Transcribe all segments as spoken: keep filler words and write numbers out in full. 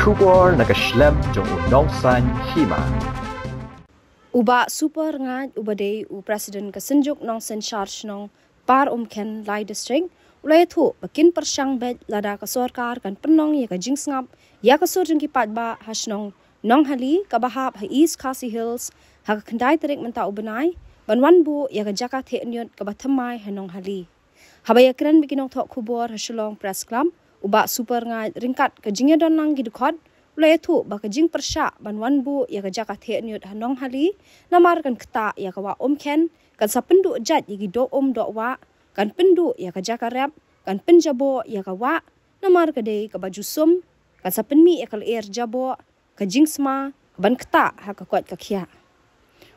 Khubor na ka shlem jong u Nongsaiñ Hima. U Bah Super Ngaid uba dei u President ka Synjuk Nongsynshar Shnong Par Umkhen Lai District u la ïathuh ba kin pyrshang beit lada ka sorkar kan pynlong ïa ka jingsngap ïa ka sur jong ki paidbah ha shnong Nonghali kaba hap ha East Khasi Hills ha ka khyndai tarik mynta u bnai ban wan buh ïa ka jaka theh ñiut kaba thymmai ha Nonghali. Haba ïakren bad ki nongthoh khubor ha Shillong Press Club, u Bah Super Ngaid ryngkat ka jingïadon lang ki dkhot u la ïathuh ba ka jingpyrshah ban wan buh ïa ka jaka theh ñiut ha Nonghali namar kan ktah ïa ka wah Umkhen, kan sa pynduh jait ïa ki doh um doh wah, kan pynduh ïa ka jaka rep, kan pynjaboh ïa ka wah namar ka dei kaba ju sum, kan sa pynmih ïa ka lyer jaboh, ka jingsma kaban ktah ha ka koit ka khiah.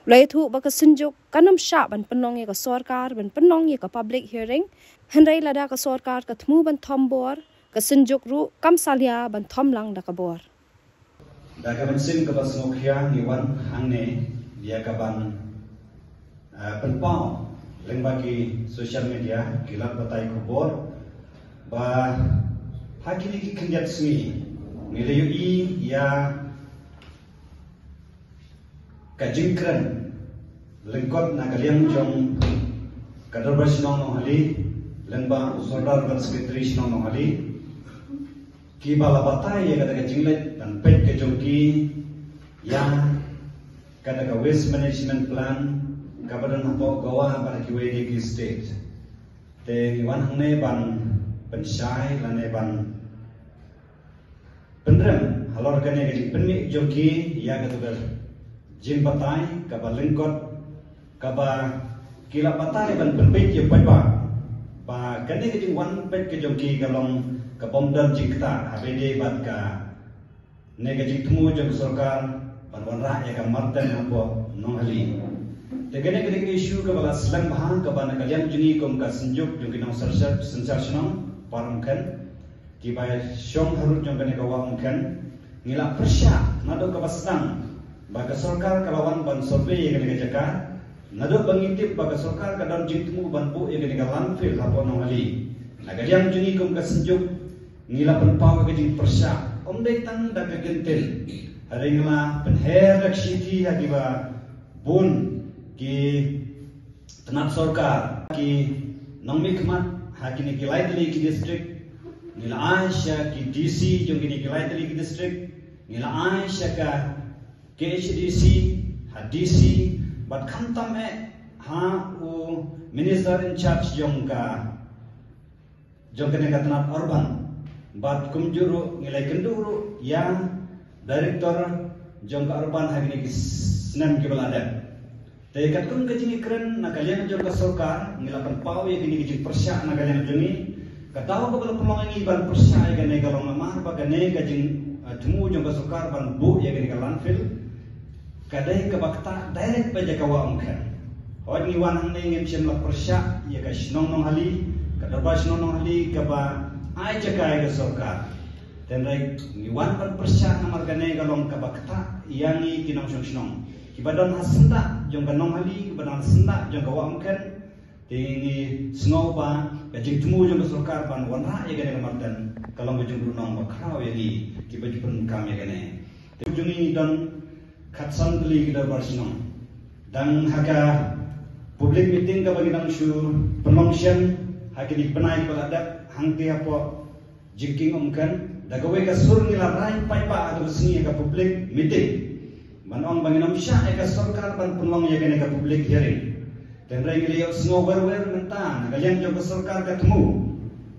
U la ïathuh ba ka Synjuk kan ym shah ban pynlong ïa ka sorkar ban pynlong ïa ka public hearing, hynrei lada ka sorkar ka thmu ban thombor, ka Synjuk ruh kam salia ban thom lang da ka bor. Da ka mynsiem kaba sngewkhia ngi wan hangne ïa kaban, ah, pynpaw lyngba ki social media, ki lad batai khubor, ba ha kine ki khyndiat sngi ngi la ïohi ïa ka jingkren lyngkot na ka liang jong ka Dorbar Shnong Nonghali lyngba u Sordar bad Secretary Shnong Nonghali, kiba la batai ïa kata ka jingleit ban peit ka jong ki ïa kata ka waste management plan kaba don hapoh Goa bad ha kiwei de ki state. Te ngi wan hangne ban pynshai lane ban pynrem halor kane ka jingpynmih jong ki ïa kata ka jingbatai kaba lyngkot, kaba ki la batai ban pynbeit ïa u paidbah ba kane ka jingwan peit ka jong ki ka long ka bym don jingktah haba ïadei bad kane ka jingthmu jong ka sorkar ban wanrah ïa ka marten hapoh Nonghali. Te kane ka dei ka issue kaba la slem bha kaba na ka liang jong ngi kum ka Synjuk jong ki Nongsynshar, Synshar Shnong Par Umkhen, kiba shong harud jong kane ka wah Umkhen, ngi la pyrshah naduh kaba sdang ba ka sorkar ka la wan ban survey ïa kane ka jaka, naduh ba ngi tip ba ka sorkar ka don jingthmu ban buh ïa kane ka landfill hapoh Nonghali. Na ka liang jong ngi kum ka Synjuk ngi la pynpaw ïa ka jingpyrshah, ym dei tang da ka kyntien, hynrei ngi la pynher da ka shithi ha kiba bun ki tnat sorkar, ki nongmihkhmat ha kine ki lai tylli ki district, ngi la ai sha ki D C jong kine ki lai tylli ki district, ngi la ai sha ka K H A D C, ha D C, bad khamtam eh ha u minister in charge jong ka jong kane ka tnat urban. Bad kumjuh ruh ngi la ïakynduh ruh ïa director jong ka urban ha kine ki snem kiba la dep. Te katkum ka jingïakren na ka liang jong ka sorkar, ngi la pynpaw ïa kine ki jingpyrshah na ka liang jong ngi. Ka daw kaba la pynlong ïa ngi ban pyrshah ïa kane ka long namar ba kane ka jing, eh, thmu jong ka sorkar ban buh ïa kane ka landfill ka dei kaba ktah direct bad ïa ka wah Umkhen. Hooid, ngi wan hangne ngim shym la pyrshah ïa ka shnong Nonghali, ka dorbar shnong Nonghali kaba ai jaka ïa ka sorkar. Hynrei ngi wan ban pyrshah namar kane ka long kaba ktah ïa ngi ki nongshong shnong kiba don ha syndah jong ka Nonghali, kiba don ha syndah jong ka wah Umkhen. Te ngi sngew ba ka jingthmu jong ka sorkar ban wanrah ïa kane ka marten ka long ka jingduhnong ba khraw ïa ngi kiba ju pyndonkam ïa kane. Te jong ngi don khatsan tylli ki dorbar shnong. Dang ha ka public meeting kaba ngi dang shu pynlong shen ha kine ki bnai kiba la dep hangtei hapoh Jingkieng Umkhen, da kawei ka sur ngi la rai paidbah ha ka sngi ha ka public meeting ban ong ba ngin ym shah ïa ka sorkar ban pynlong ïa kane ka public hearing. Hynrei ngi la ïohsngew wer wer mynta na ka liang jong ka sorkar ka thmu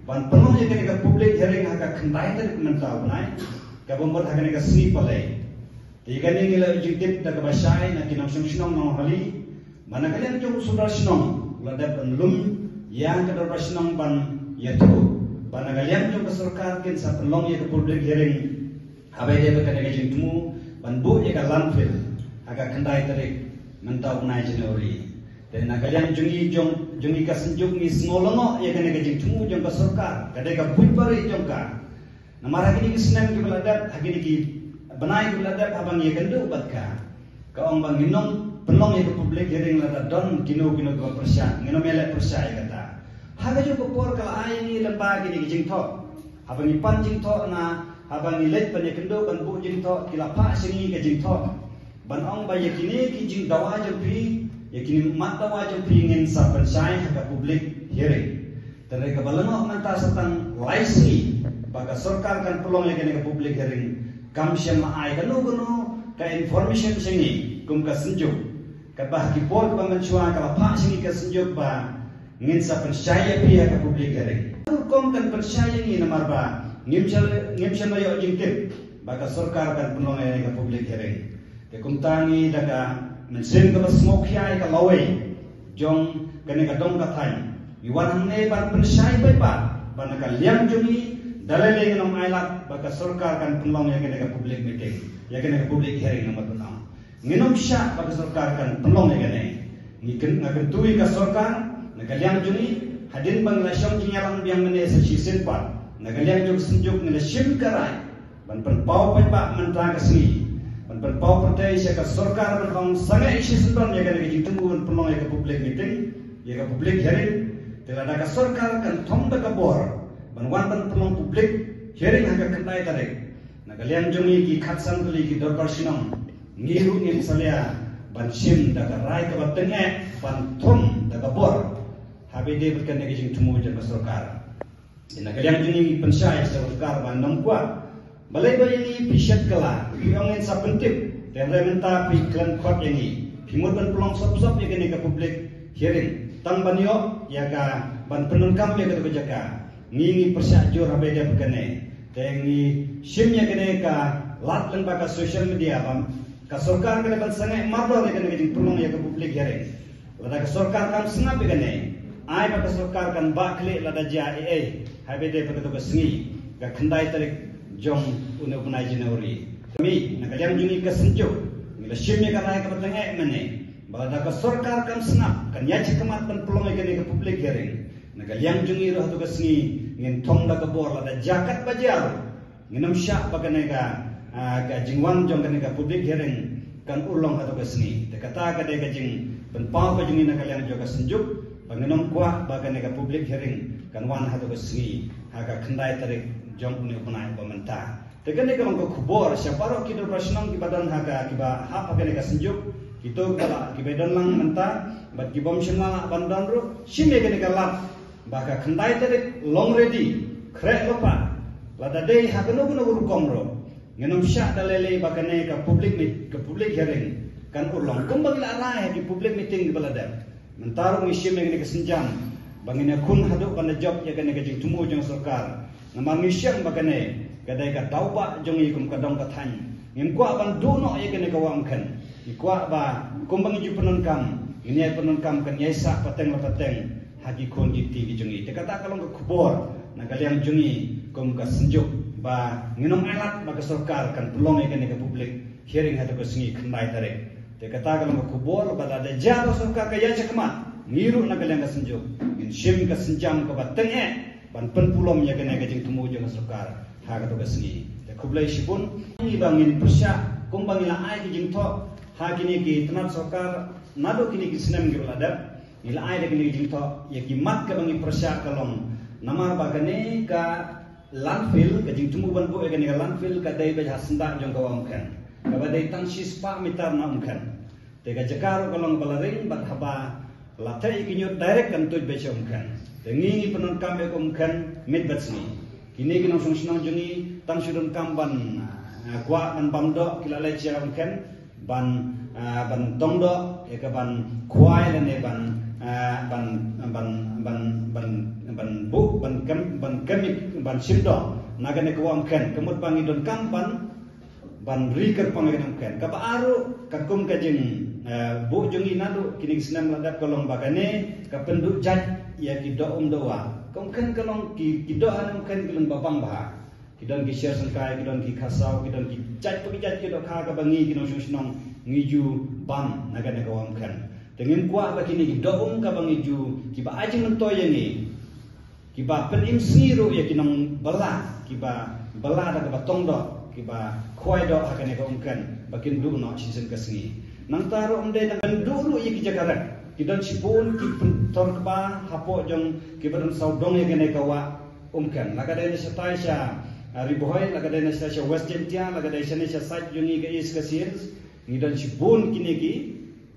ban pynlong ïa kane ka public hearing ha ka khyndai tarik mynta u bnai, kaba mut ha kane ka sngi Palei. Te ïa kane ngi la jingtip da kaba shai na ki nongshong shnong Nonghali, ba na ka liang jong u sordar shnong u la dep ban lum ïa ka dorbar shnong ban ïathuh ba na ka liang jong ka sorkar kin sa pynlong ïa ka public hearing haba ïadei bad kane ka jingthmu ban buh ïa ka landfill ha ka khyndai tarik mynta u bnai January. Te na ka liang jong ngi, jong, jong ngi ka Synjuk ngi sngew lyngngoh ïa kane ka jingthmu jong ka sorkar, ka dei ka buit bari jong ka. Namar ha kine ki snem kiba la dep, ha kine ki bnai kiba la dep, haba ngi ïakynduh bad ka, ka ong ba ngin ym pynlong ïa ka public hearing lada don kino kino kiba pyrshah, ngin ym ïaleh pyrshah ïa kata. Ha kajuh ka por ka la ai ïa ngi lyngba kine ki jingthoh. Haba ngi pan jingthoh na Haba ngi leit ban ïakynduh ban buh jingthoh, ki la phah sha ngi ka jingthoh ban ong ba ïa kine ki jingdawa jong phi, ïa kine mat dawa jong phi ngin sa pynshai ha ka public hearing. Te hynrei kaba lyngngoh mynta sa tang lai sngi ba ka sorkar kan pynlong ïa kane ka public hearing, kam shym la ai kano kano ka information sha ngi kum ka Synjuk. Katba ha ki por kiba mynshuwa ka la phah sha ngi ka Synjuk ba ngin sa pynshai ïa phi ha ka public hearing. Rukom kan pynshai ïa ngi namar ba ngim shym, ngim shym la ïoh jingtip ba ka sorkar kan pynlong ïa ka public hearing. Te kumta ngi da ka mynsiem kaba sngewkhia ïa ka lawei jong kane ka dong ka thaiñ, ngi wan hangne ban pynshai paidbah ba na ka liang jong ngi da lei lei ngin ym ailad ba ka sorkar kan pynlong ïa kane ka public meeting, ïa kane ka public hearing namar ba nang ngin ym shah ba ka sorkar kan pynlong ïa kane. Ngi kyn, nga kyntu ïa ka sorkar na ka liang jong ngi, hadien ba ngi la shong jingïalang biang mynne sa shisien pat, na ka liang jong ka Synjuk ngi la shim ka rai ban pynpaw paidbah mynta ka sngi, ban pynpaw pyrthei sha ka sorkar ban ong sangeh shisien don ïa kane ka jingthmu ban pynlong ïa ka public meeting, ïa ka public hearing. Te lada ka sorkar kan thom da ka bor ban wan ban pynlong public hearing ha ka khyndai tarik, na ka liang jong ngi ki khatsan tylli ki dorbar shnong, ngi ruh ngin salia ban shim da ka rai kaba tyngeh ban thom da ka bor ha ba ïadei bad kane ka jingthmu jong ka sorkar. Te na ka liang jong ngi pynshai sha ka sorkar ba ngin ym kwah. Balei ba ïa ngi phi shet kylla, phi ong ngin sa pyntip, te hynrei mynta phi khlem khot ïa ngi. Phi mut ban pynlong sop sop ïa kane ka public hearing tang ban ïoh ïa ka ban pyndonkam ïa kata ka jaka. Ngi ngi pyrshah jur ha ba ïadei bad kane. Te ngi shim ïa kane ka lad lyngba ka social media ba ka sorkar ka dei ban sangeh mardor ïa kane ka jingpynlong ïa ka public hearing. Lada ka sorkar kam sngap ïa kane, ai ba ka sorkar kan bah khlieh lada jia ei ei ha ba ïadei bad kata ka sngi, ka khyndai tarik jong une u bnai January. Te ngi na ka liang jong ngi ka Synjuk ngi la shim ïa ka rai kaba tyngeh mynne ba lada ka sorkar kam sngap, kan ïaid shakhmat ban pynlong ïa kane ka public hearing, na ka liang jong ngi ruh hato ka sngi ngin thom da ka bor, lada jia katba jia ruh ngin ym shah ba kane ka, ah, ka jingwan jong kane ka public hearing kan urlong hato ka sngi. Te kata ka dei ka jingpynpaw ka jong ngi na ka liang jong ka Synjuk ba ngin ym kwah ba kane ka public hearing kan wan hato ka sngi ha ka khyndai tarik jong une u bnai ba mynta. Te kane ka long ka khubor sha baroh ki dorbar shnong kiba don ha ka, kiba hap ha kane ka Synjuk, kito kiba la, kiba don lang mynta bad ki bym shym la lah ban don ruh, shim ïa kane ka lad ba ka khyndai tarik long ready, khreh lypa, lada dei ha kano kano ka rukom ruh, ngin ym shah da lei lei ba kane ka public meet, ka public hearing kan urlong kumba ngi la rai ha ki public meeting kiba la dep. Mynta ruh ngi shim ïa kane ka sienjam ba ngin ïakhun haduh ban da jop ïa kane ka jingthmu jong ka sorkar. Namar ngi shem ba kane ka dei ka daw bah jong ngi kum ka dong ka thaiñ. Ngim kwah ban duh noh ïa kane ka wah umkhen. Ngi kwah ba kumba ngi ju pyndonkam, ngin ïai pyndonkam, kan ïai sah pateng la pateng ha ki khun ki kti ki jong ngi. Te kata ka long ka khubor na ka liang jong ngi kum ka Synjuk ba ngin ym ailad ba ka sorkar kan pynlong ïa kane ka public hearing haduh ka sngi khyndai tarik. Te kata ka long ka khubor ba lada jia ba sorkar ka ïaid shakhmat, ngi ruh na ka liang ka Synjuk ngin shim ka sienjam kaba tyngeh ban pynpulom ïa kane ka jingthmu jong ka sorkar ha kato ka sngi. Te khublei shibun. Ngi ba ngin pyrshah kumba ngi la ai ki jingthoh ha kine ki tnat sorkar naduh kine ki snem kiba la dep. Ngi la ai da kine ki jingthoh ïa ki mat kaba ngi pyrshah ka long namar ba kane ka landfill, ka jingthmu ban buh ïa kane ka landfill ka dei beit ha syndah jong ka wah umkhen, kaba dei tang shispah mitar na umkhen. Te ka jaka ruh ka long kaba la ring bad haba la theh ïa ki ñiut direct kan tuid beit sha umkhen. Te ngi ngi pyndonkam ïa ka umkhen miet bad sngi. Kine ki nongshong shnong jong ngi tang shu donkam ban, ah, kwah ban bam doh ki la leit sha umkhen ban, ah, ban tong doh ïa ka ban khwai lane ban, ah, ban, ban, ban, ban, ban buh, ban kem, ban kem, ban shim doh na kane ka wah umkhen. Ka mut ba ngi donkam ban ban ri kyrpang ïa kane ka umkhen. Kaba ar ruh katkum ka jing, eh, buh jong ngi naduh kine ki snem la dep ka long ba kane ka pynduh jait ïa ki doh um doh wah. Ka umkhen ka long ki, ki doh ha kane ka umkhen ki long ba bang bha. Ki don ki sher syngkai, ki don ki khasaw, ki don ki jait pa ki jait ki dohkha kaba ngi ki nongshong shnong ngi ju bam na kane ka wah umkhen. Te ngim kwah ba kine ki doh um kaba ngi ju, kiba ai jingmyntoi ïa ngi, kiba pynim sngi ruh ïa ki nongbylla, kiba bylla da kaba tong doh, kiba khwai doh ha kane ka umkhen ba kin duh noh shisien ka sngi. Nangta ruh ym dei tang ban duh ruh ïa ki jaka rep. Ki don shibun ki pynthor kba hapoh jong kiba don sawdong ïa kane ka wah umkhen. La ka dei na shatai sha, Ri Bhoi, la ka dei na sha West Jaintia, la ka dei shane sha side jong ngi ka East Khasi Hills, ngi don shibun kine ki,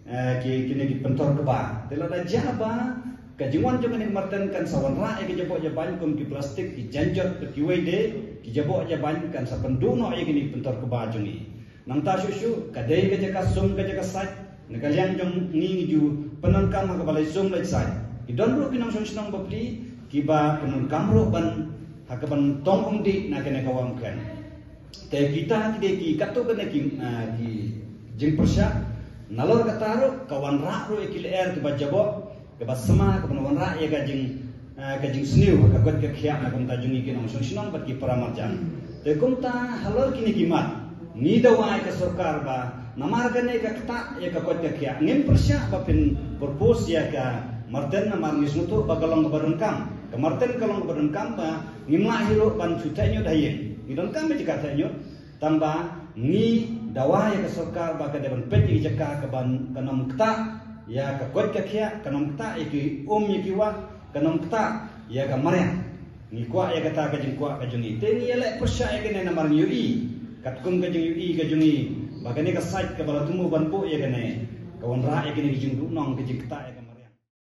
eh, ki, kine ki pynthor kba. Te lada jia ba ka jingwan jong kane ka marten kan sa wanrah ïa ki jaboh jabain kum ki plastik, ki janjot, ki wei de, ki jaboh jabain kan sa pynduh noh ïa kine ki pynthor kba jong ngi. Nangta shuh shuh, ka dei ka jaka sum, ka jaka sait, na ka liang jong ngi ngi ju pyndonkam ha kaba lai sum lai sait. Ki don ruh ki nongshong shnong bapli, kiba pyndonkam ruh ban, ha kaban tong ong dih na kane ka wah umkren. Te kita ki dei ki katto katne ki, ah, ki jingpyrshah, nalor kata ruh, ka wanrah ruh ïa ki lyer kiba jaboh, kaba sma, kaba wanrah ïa ka jing, eh, ka jingsniew, ka koit ka khiah na kumta jong ngi ki nongshong shnong bad ki para marjan. Te kumta halor kine ki mat, ngi dawa ïa ka sorkar ba, namar kane ka ktah ïa ka koit ka khiah, ngim pyrshah ba phin propose ïa ka marten namar ngi sngewthuh ba ka long kaba donkam. Ka marten ka long kaba donkam ba ngim lah hi ruh ban shu theh ñiut ha ïing. Ngi donkam ïa ka theh ñiut. Tang ba ngi dawa ïa ka sorkar ba ka dei ban peit ïa ka jaka kaban, kan ym ktah ïa ka koit ka khiah, kan ym ktah ïa ki um ïa ki wah, kan ym ktah ïa ka mariang. Ngi kwah ïa kata ka jingkwah ka jong ngi. Te ngi ïaleh pyrshah ïa kane namar ngi ïohi katkum ka jingïohi ka jong ngi ba kane ka sait kaba la thmu ban buh ïa kane ka wanrah ïa kane ka jingduhnong, ka jingktah ïa